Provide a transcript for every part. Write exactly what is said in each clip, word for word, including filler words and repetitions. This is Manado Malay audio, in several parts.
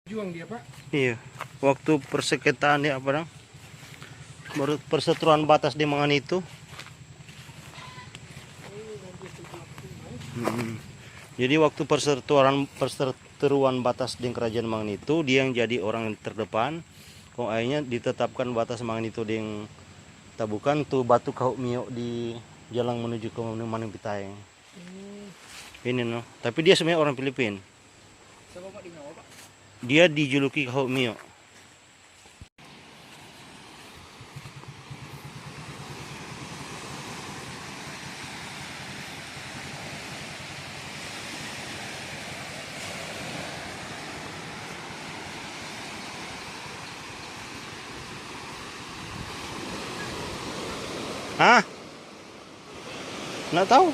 Juang dia, Pak. Iya, waktu persekitaan ya, apa dang? Baru perseteruan batas di Mangan itu. Mm. Jadi waktu perseteruan, perseteruan batas deng kerajaan Mangan itu, dia yang jadi orang yang terdepan. Kong akhirnya ditetapkan batas Mangan itu deng Tabukan tu batu kaho mio di jalang menuju ke Manung Pitaeng. Hmm. Ini no. Tapi dia sebenarnya orang Filipin. Siapa, Pak, di Minang, Pak? Dia dijuluki kaho mio. Hah? Nggak tahu.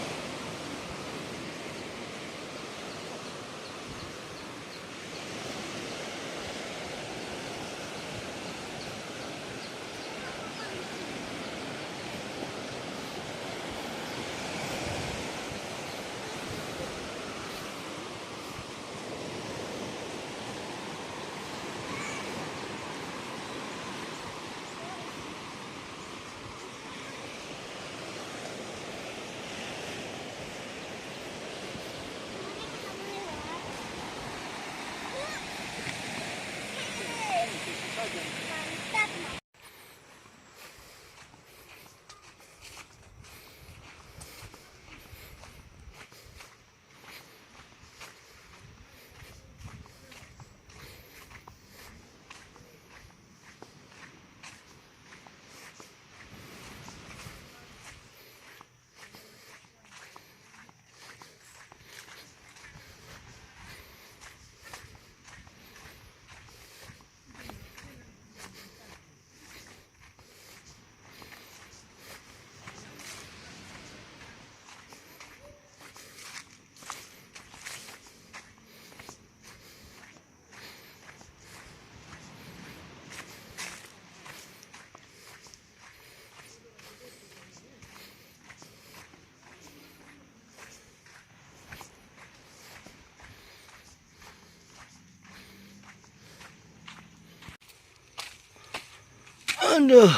Aduh.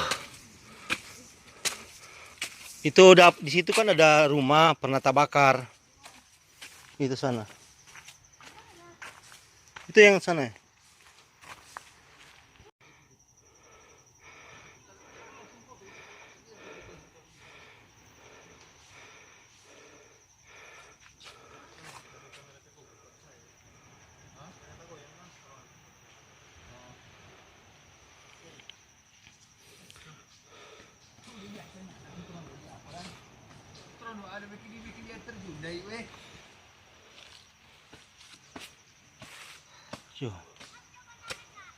Itu udah, di situ kan ada rumah pernah tabakar. Itu sana. Itu yang sana ya? Yo.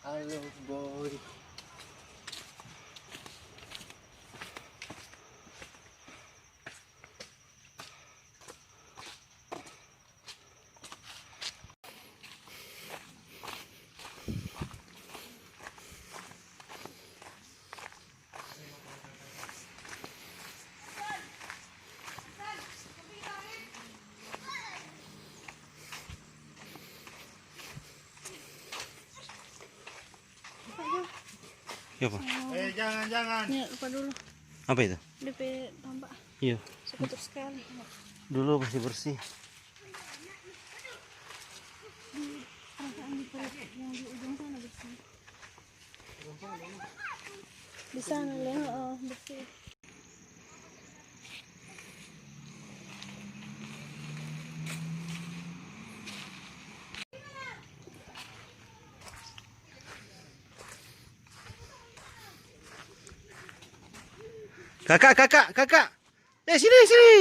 Halo, boy. Ya, apa? Eh, jangan, jangan. Ya, lupa dulu. Apa itu? D P tambah. Iya. Sekutu sekali. Dulu masih bersih. Di, perasaan di perut yang di ujung sana bersih. Di sana, Leo, oh, bersih. Kakak, kakak, kakak. Eh, sini, sini.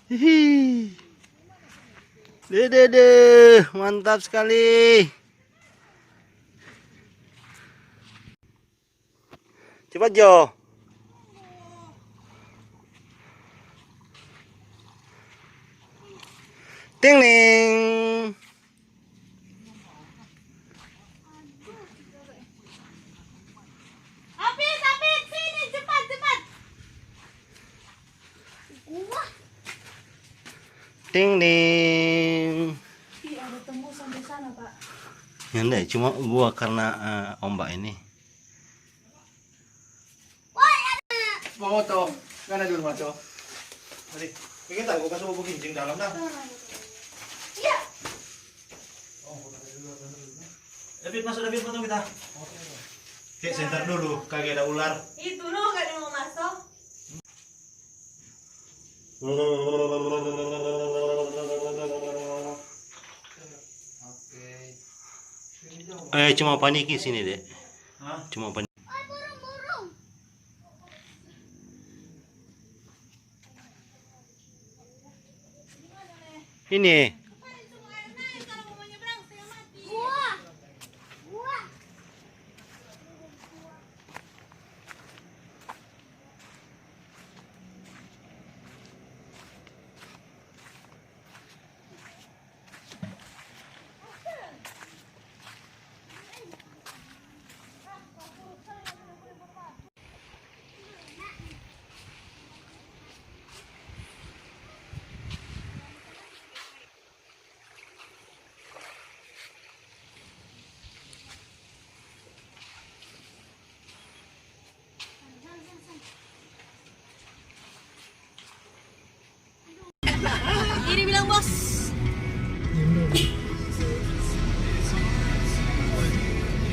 Hihi. Deh, deh, deh. Mantap sekali. Cepat, Jo. Ting, ning. Apit, Apit, sini, cepat, cepat. Gua. Ding, ding. Ih, ada tembus sampai sana, Pak. Ya, nda, cuma gua karena, eh, ombak ini. Mau to, ngana dulu, Maco. Mari, kita gua kasih bubu ginjing dalam, nah. Iya. David, masuk, David, potong kita. Oke, senter dulu, kagak ada ular. Itu no, gak ada mau masuk. Eh, cuma paniki sini, Dek. Hah? Cuma paniki. Ini. Ini bilang, Bos.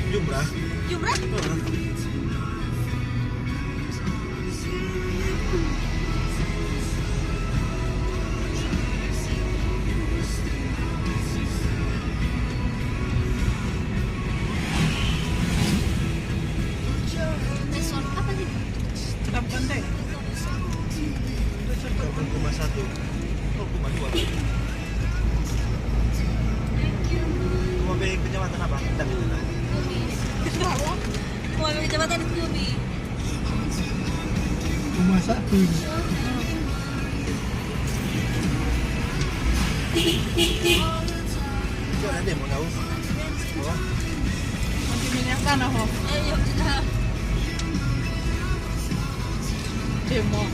Jumrah. Jumrah? Apa sih? Kenapa kan, Teh? Rumah satu. Oh, rumah dua. Rumah be kecamatan apa? Ndak, ndak. Rumah be kecamatan Kubi. Rumah satu ini. Itu ada demo tahu. Oh. Masih minyak tanah, ho. Ayo, kita. Demo.